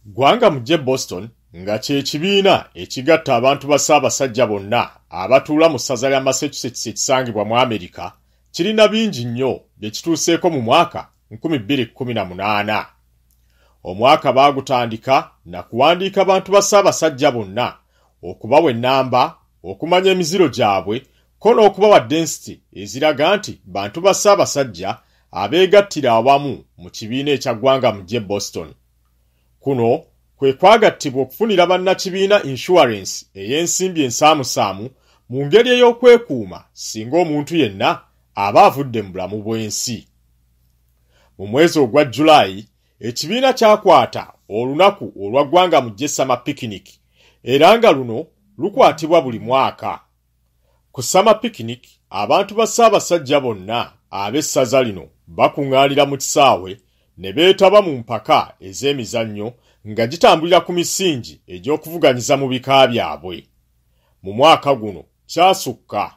Ggwanga Mujje Boston nga kye kibiina ekigatta abantu ba Ssaabasajja bonna abatuula mu ssaza lya Massachusetts ekisangibwa mu Amerika kirina bingi nnyo bye kituuseeko mu mwaka 2018. Omwaka baagutandika na kuwandiika bantu ba Ssaabasajja bonna okubawa ennamba, okumanya emiziro gyabwe ko n'okubawa density eziraga nti bantu ba Ssaabasajja abeegattira awamu mu kibiina ekya Ggwanga Mujje Boston. Kuno kwe kwagattibwa okufunira bannakibiina insurance ey'ensimbi ensaamusaamu mu ngeri ey'okwekuuma singa omuntu yenna aba avudde mu bulamu bw'ensi. Mu mwezi ogwa Julayi, ekibiina kyakwata olunaku olwa Ggwanga Mujje Summer Picnic era nga luno lukwatibwa buli mwaka. Ku Summer Picnic, abantu ba Ssaabasajja bonna ab'essaza lino bakuŋŋaanira mu kisaawe ne beetaba mu mpaka ez'emizannyo nga gitambulira ku misingi egy'okuvuganyiza mu bika byabwe. Mu mwaka guno kyasukka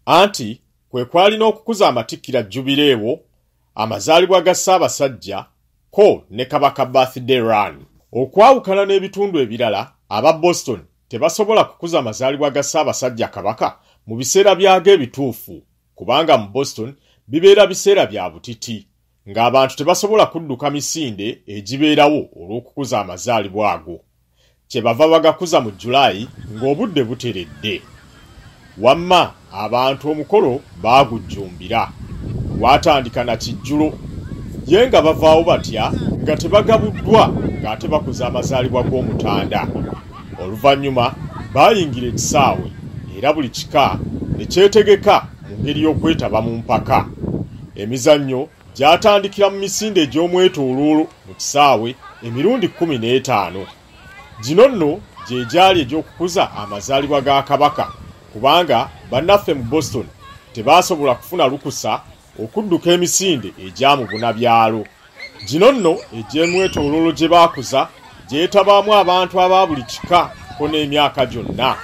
anti kwe kwalina okukuza amatikkira jubileewo, amazaalibwa ga Ssaabasajja ko ne Kabaka Birthday Run. Okwawukana n'ebitundu ebirala, aba Boston tebasobola kukuza amazaalibwa ga Ssaabasajja Kabaka mu biseera byago ebituufu kubanga mu Boston bibeera biseera bya butiti ng'abantu tebasobola kudduka misinde egibeerawo olw'okukuza amazaalibwa ago. Kyebava bagakuza mu Julayi ng'obudde buteredde. Wamma abantu omukolo baagujjumbira. Gwatandika na kijjulo. Ye nga bavaawo batya nga tebagabuddwa ng'ate bakuza amazaalibwa g'Omutanda. Oluvannyuma baayingira ekisaawe era buli kika ne kyetegeka mu ngeri y'okwetaba mu mpaka. Emizannyo gyatandikira mu misinde egy'omwetooloolo mu kisaawe emirundi 15. Gino nno gye gyali egy'okukuza amazaalibwa ga Kabaka kubanga bannaffe mu Boston tebaasobola kufuna lukusa okudduka emisinde egya byalo. Gino nno egy'emwetooloolo gye baakuza gyetabaamu abantu aba buli kika ko n'emyaka gyonna.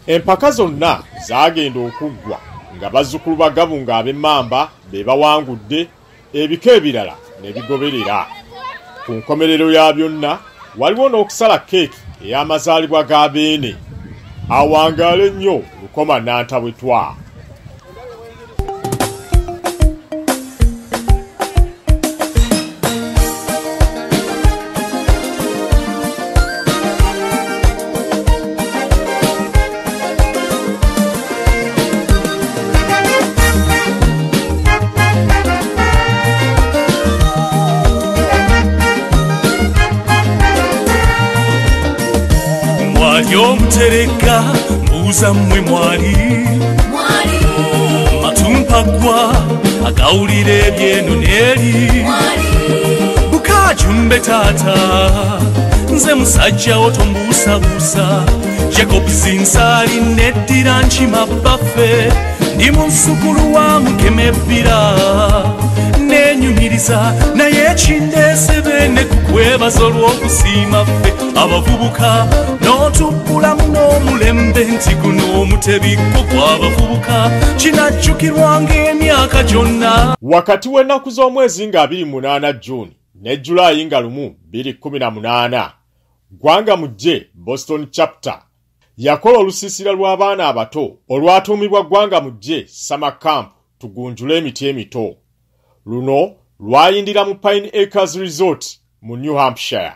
Empaka zonna zaagenda okuggwa nga bazzukulu ba Gabunga ab'Emmamba be bawangudde, ebika ebirala ne bigoberera. Ku nkomerero ya byonna waliwo n'okusala keeki ey'amazaalibwa ga Beene. Awangaale nnyo Lukoma Nantawetwa. Omutereka mbuuza mmwe mwali matumpagwa agawulira ebyeno n'eri Bukajumbe taata nze musajja otombuusabuusa Jacob Zinsaali neddira nkima bbaffe ndi muzzukulu wa Mukemebbira nenyumiriza naye ekindeese beene kukwebaza olw'okusiima ffe abavubuka n'otubbulamu n'omulembe nti guno omutebikko gw'abavubuka kinajjukirwanga emyaka gyonna. Wakati w'ennaku z'omwezi nga 28 June ne Julayi nga 1 2018, Ggwanga Mujje Boston Chapter yakola olusiisira lw'abaana abato olwatuumibwa Ggwanga Mujje Summer Camp tugunjule emiti emito. Luno lwayindira mu Pine Acres Resort mu New Hampshire.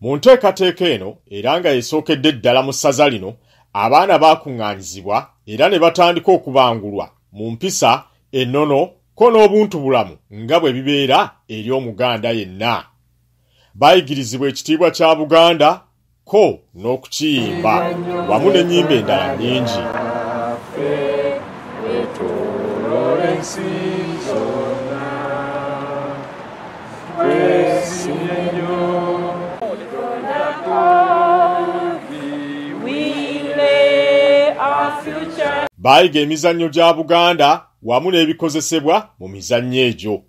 Mu nteekateeka eno era nga yesookedde ddala mu ssaza lino, abaana baakuŋŋaanyizibwa era ne batandika okubangulwa mu mpisa, ennono ko n'obuntubulamu nga bwe bibeera eri Omuganda yenna. Bayigirizibwa ekitiibwa kya Buganda ko n'okukiyimba wamu n'ennyimba endala nnyingi. Bayiga emizannyo gya Buganda wamu n'ebikozesebwa mu mizannyo egyo.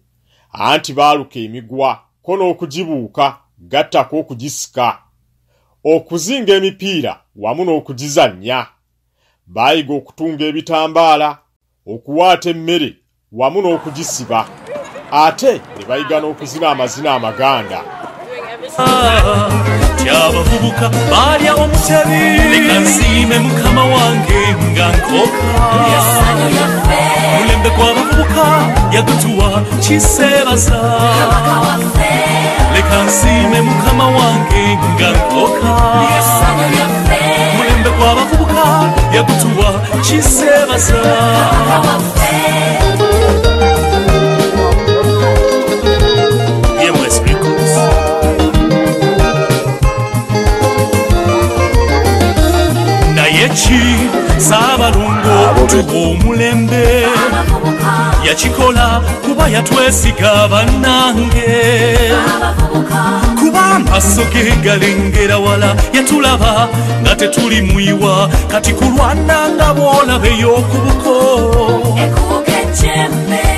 Anti baaluka emigwa ko n'okugibuuka gattako okugisika, okuzinga emipiira wamu n'okugizannya. Bayiga okutunga ebitambaala, okuwaata emmere wamu n'okugisiba. Ate ne bayiga n'okuzina amazina amaganda. Abavubuka balya omutebi leka nsiime mukama wange nga nkoka mulembe gw'abavubuka yagutuwa kisebaza leka nsiime mukama wange nga nkoka mulembe gw'abavubuka yagutuwa kisebaza. Naye Saabalongo tuwa omulembe yakikola kuba yatwesiga bannange kuba amaaso ge galengera wala yatulaba nga tetuli muyiwa kati kulwana nga bw'olaba ey'okubuko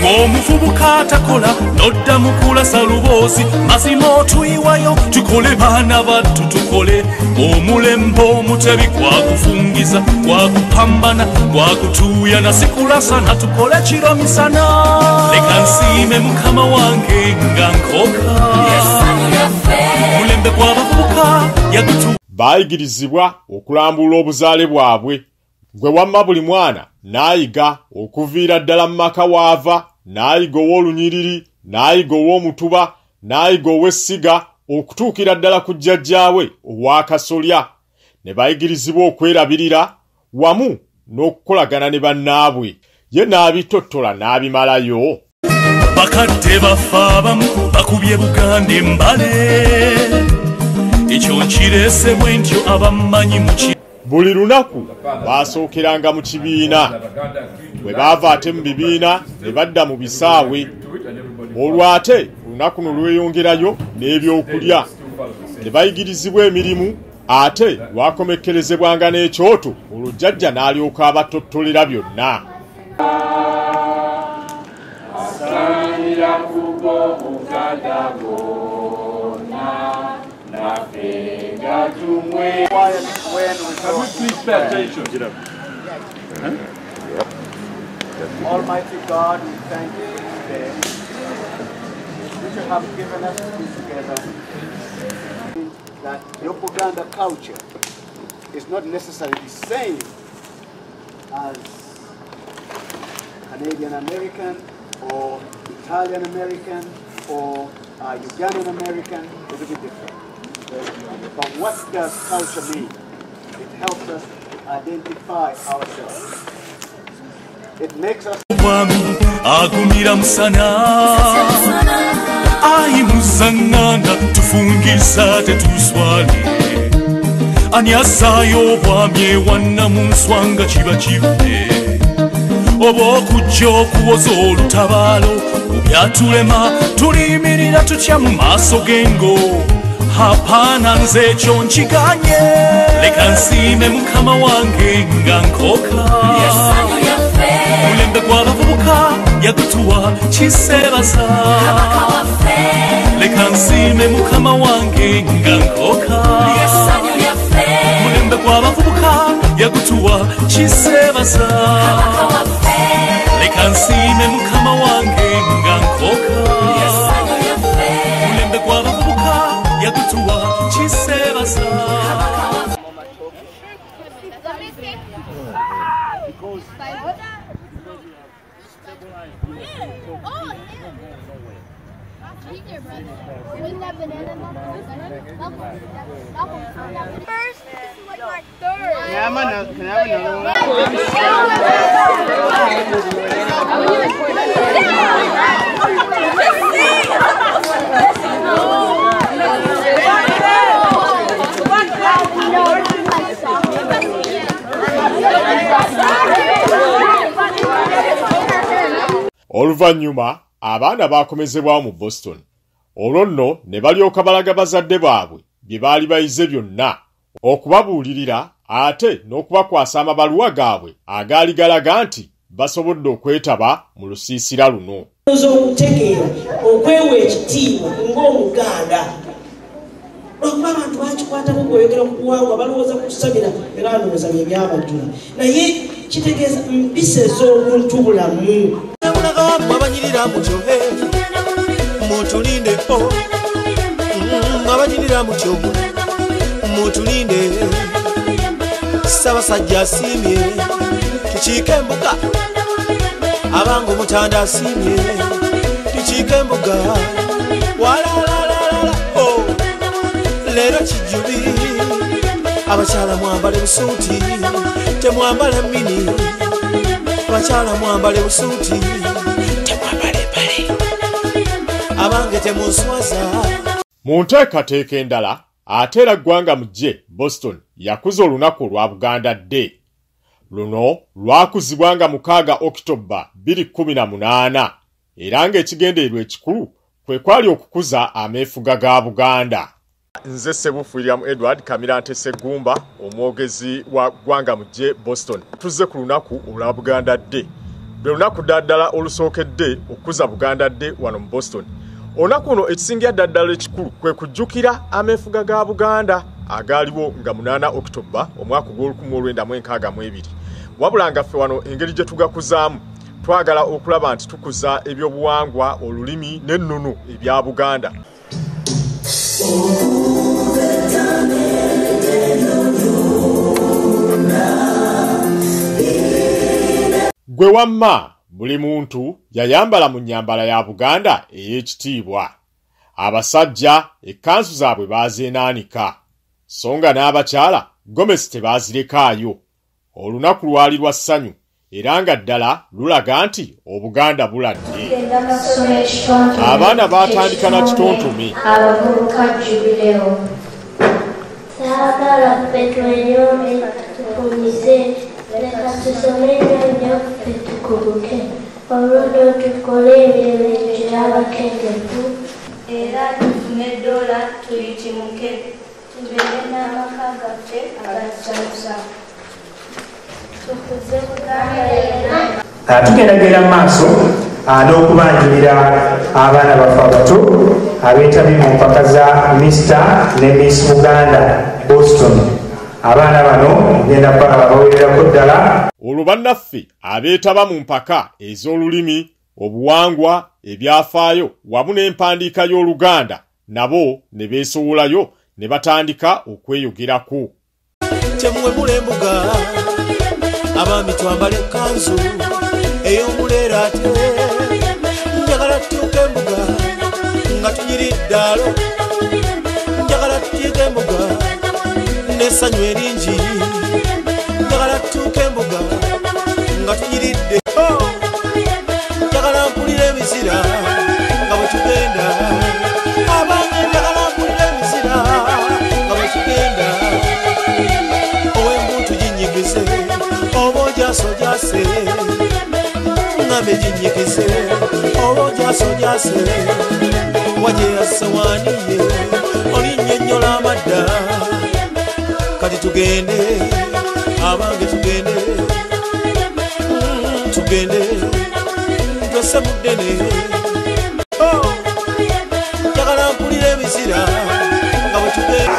omuvubuka atakola nodda mu kulasa luboozi mazima otuyiwayo tukole baana battu tukole omulembe omutebi gwakufungiza gwakupambana gwakutuuyana sikulasana tukole kiro misana leka nsiime mukama wange nga nkoka mulembe gw'abavubuka yagutu. Baayigirizibwa okulambula obuzaale bwabwe gwe wamma buli mwana n'ayiga okuviira ddala mu maka waava n'ayiga ow'olunyiriri n'ayiga ow'omutuba n'ayiga ow'essiga okutuukira ddala ku jjajjaawe ow'akasolya ne bayigirizibwa okwerabirira wamu n'okukolagana ne bannaabwe ye n'abitottola n'abimalayo. Bakadde baffe abamu bakubye Buganda embale ekyo nkireese bwe ntyo abammanyi mu ki. Buli lunaku baasookeranga mu kibiina bwe baava ate mu bibiina ne badda mu bisaawe olwo ate olunaku ne lweyongerayo n'ebyokulya ne bayigirizibwa emirimu ate lwakomekkerezebwanga n'ekyoto olwo jjajja n'alyoka abatottolera byonna. Please pay attention. Almighty God, we thank you for this day, which you have given us to be together. That your Buganda culture is not necessarily the same as Canadian American or Italian American or Ugandan American. It's a bit different. But what does culture mean? It helps us identify ourselves. It makes us. Agumira musana ayimuza tufungiza tetuswale ani asaayo obwami ewannamunswanga kiba kife oba okujja okuwoza olutabaalo byatulema tuliyimirira tutya mu maaso g'engo hapana nze ekyo nkiganye leka nsiime mukama wange nga nkoka mulembe gw'abavubuka yagutuwa kisebaza leka nsiime mukama wange nga nkoka mulembe gw'abavubuka yagutuwa kisebaza leka nsiime mukama wange nga nkoka mulembe gw'abavubuka yagutuwa kisebaza. First, this is like my third. Can I have another one? Oluvannyuma abaana baakomezebwawo mu Boston olwo nno ne balyoka balaga bazadde baabwe bye baali bayize byonna okubabuulirira ate n'okubakwasa amabaluwa gaabwe agaali galaga nti basobodde okwetaba mu lusiisira luno. Okutegeera okwewa ekitiibwa ng'Omuganda lwakuba abantu bakikwatako kweyogera ku buwangwa balowooza ku kusabira era ndowooza bye byabajjula naye kitegeeza mpisa ez'obuntu bulamu. Abanyirira mutyo mutulindeko Abajinira mutyo mutulinde, Ssaabasajja asiimye tukiike embuga, abange Omutanda asiimye tukiike embuga, walalalala oh leero kijjubi, abakyala mwambale busuuti temwambale mini, abakyala mwambale busuuti temwambale mpale, abange temunswaza. Mu nteekateeka endala ate era Ggwanga Mujje Boston yakuza olunaku olwa Buganda Day. Luno lwakuzibwa nga 6 Okitoba 2018 era ng'ekigendererwa ekikulu kwe kwali okukuza ameefuga ga Buganda. Nze Ssebufu William Edward Kamirante Ssegumba, omwogezi wa Ggwanga Mujje Boston. Tuzze ku lunaku olwa Buganda Day. Lwe lunaku ddala olusookedde okukuza Buganda Day wano mu Boston. Olunaku luno ekisingira ddala ekikulu kwe kujjukira ameefuga ga Buganda agaaliwo nga 8 Okitoba omwaka ogw'olukumi Wabula nga ffe wano engeri gye tugakuzaamu twagala okulaba nti tukuza ebyobuwangwa, olulimi n'ennono ebya Buganda. Gwe wamma buli muntu yayambala mu nnyambala ya Buganda ey'ekitiibwa. Abasajja ekkanzu zaabwe baazeenaanika, so nga n'abakyala gomesi tebaazirekaayo. Olunaku lwali lwa ssanyu era nga ddala lulaga nti Obuganda buladde. Abaana baatandika na kitontome. Abavubuka jubileo. Saagala ffe tweyoole tukumize, leka tusome nnyo ffe tukuguke, olwo nno tukole emirimu egy'abakendefu. Era tufune doola tuyitimuke, tubeere n'amaka gaffe agatusanyusa. Tukuze Buganda yonna. Tugendagenda mu maaso n'okubanjulira abaana baffe abato abeetabye mu mpaka za Mr ne Miss Buganda Boston. Abaana bano mugenda kubalaba bawererako ddala. Olwo bannaffe abeetaba mu mpaka ez'olulimi, obuwangwa, ebyafaayo wamu n'empandiika y'Oluganda nabo ne beesowolayo ne batandika okweyogerako. Temuwemula embuga, abaami twambale ekkanzu ey'omuleera ate, njagala tutuuke embuga nga tunyiridde alo, njagala tutuuke embuga n'essanyu eringi, njagala tutuuke embuga nga tunyiridde, njagala mpulire emizira nga bwe tugenda, abange njagala mpulire emizira nga bwe tugenda, ow'embuntu ginyigize oba ogyasojase, ngambe ginyigize oba ogyasojase, wajeyase waniye olinnyonnyola amadda, kati tugende abange tugende, tugende twese mu ddene, njagala mpulire emizira nga bwe tugenda.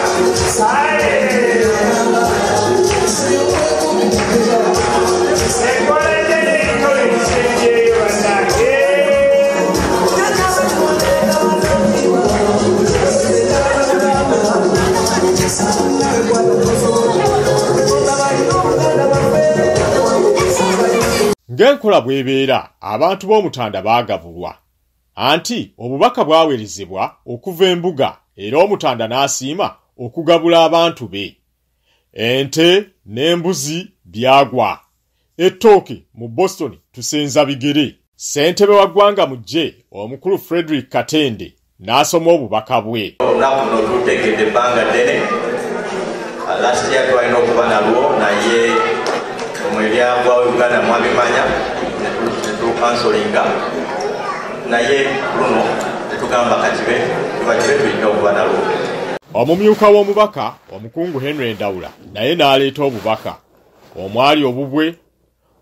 Ng'enkola bw'ebeera, abantu b'Omutanda baagabulwa. Anti obubaka bwaweerezebwa okuva embuga era Omutanda n'asiima okugabula abantu be. Ente n'embuzi byagwa. Ettooke mu Boston tusenza bigere. Ssentebe wa Ggwanga Mujje omukulu Frederick Katende n'asoma obubaka bwe. Olunaku luno tutegedde ebbanga ddene. Last year twalina okuba nalwo naye ebyagwawo Uganda mwabimanya netukansolinga, naye luno tetugamba kakibe tuba kibe tulina okuba nalwo. Omumyuka w'omubaka omukungu Henry Ndawula naye n'aleeta obubaka omwali obubwe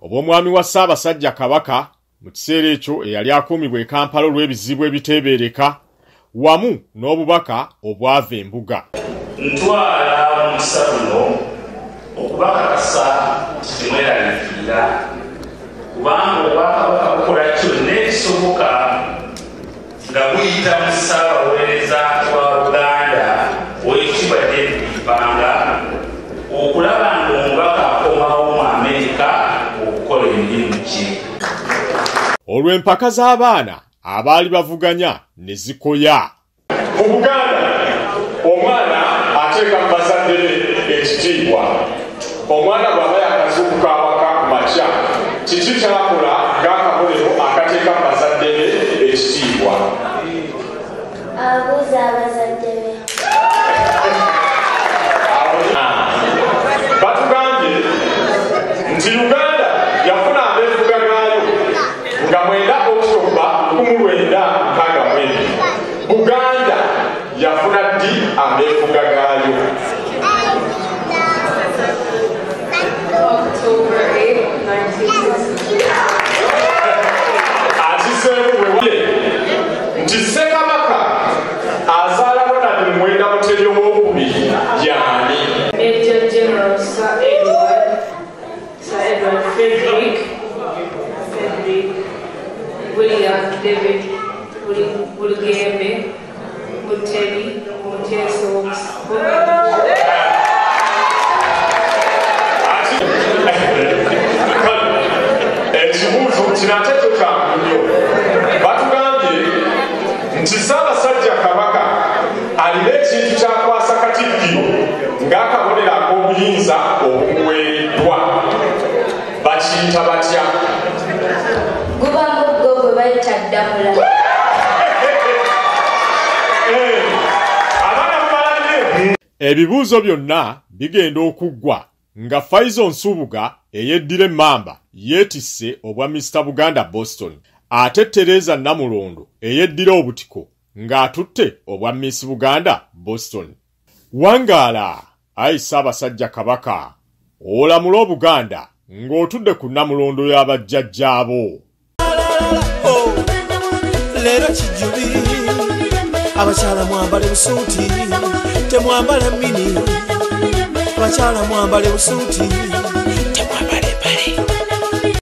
obw'omwami wa Ssaabasajja Kabaka mu kiseera ekyo eyali akuumibwa e Kampala olw'ebizibu ebiteebeereka, wamu n'obubaka obwava embuga. Ntwala omukisa guno okubakakasa nti temweraliikirira, kubanga Obwakabaka bukola kyonna ekisoboka nga buyita mu Ssaabawolereza wa Buganda Olwo empaka z'abaana abaali bavuganya ne zikoya. Mu Buganda omwana ateeka mu bazadde be ekitiibwa. Omwana bw'aba yakazuukuka awaka ku makya, kiki ky'akola ng'akabonero akateeka mu bazadde be ekitiibwa? Abuuza abazadde be. Batugambye nti Uganda yafuna ameefuga gaayo nga 9 Okitoba 1962. Buganda yafuna ddi ameefuga gaayo? October 8, 1962. Akiseemu bwe nti Ssekabaka azaala Ronald Muwenda Mutebi Owookubiri y'ani? Major General Sir Edward Frederick William David Buligembe Mutebi Muteesa Owookubiri. Ekibuuzo kino ate kyo kyangu nnyo. Batugambye nti Ssaabasajja Kabaka alina ekintu ky'akwasa Katikkiro ng'akabonero ak'obuyinza obumuweereddwa. Bakiyita batya? Guba muggo gwe bayita ddamula. Abaana mubalabye. Ebibuuzo byonna bigenda okuggwa nga Faizo Nsubuga eyeddira emmamba yeetisse obwa Mr. Buganda Boston, ate Tereza Namulondo eyeddira obutiko ng'atutte obwa Miss Buganda Boston. Wangaala ayi Ssaabasajja Kabaka, olamula Obuganda ng'otudde ku Namulondo y'abajjajjaabo. Leero kijubi, abakyala mwambale busuuti, temwambala mini. Abakyala mwambale busuuti.